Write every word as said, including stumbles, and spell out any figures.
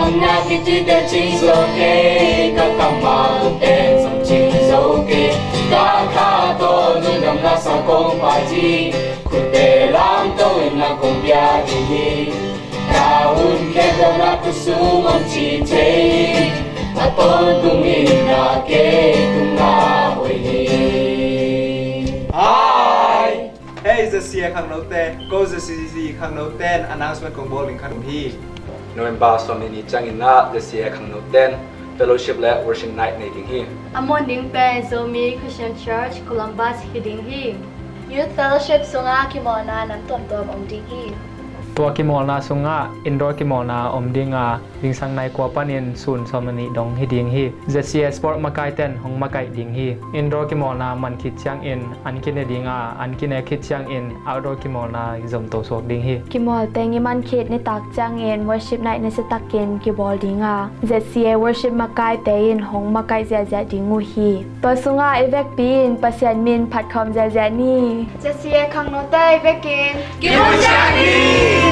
Nga kituite cing zo kei, ka kammal pen zong cing zo kei. Ka kha tawh lungdam lasa kong pai ci, khutte lamto in na kong bia ding hi. Ka hun khempeuh na khutsung om ci thei, a tawntung in na kei tung na hoih hi. Hai! Hei, Z C A khangnote, ko Z C C khangnote in announcement kong bawl ding khat om hi. November sawmnih ni ciangin ah Z C A khangnote in fellowship le worship night nei ding hi. A muan ding pen Zomi Christian Church Columbus hi ding hi. Youth Fellowship sungah kimawlna nam tuamtuam om ding hi. Tua kimawlna sungah indoor kimawlna om dinga, zingsang nai kua panin sun sawmnih dong hi ding hi. Z C A sport makaite in hong makaih ding hi. Indoor kimawlna man khit ciangin an kine dinga, an kine khit ciangin outdoor kimawlna zomto suak ding hi. Kimawl teng i man khit nitak ciangin worship night nasatakin kibawl dinga, Z C A worship makaite in hong makaih ziahziah ding uh hi. Tua sungah i vekpi in Pasian min phatkhawm ziahziah ni. Z C A khangnote i vekin kipumciak ni.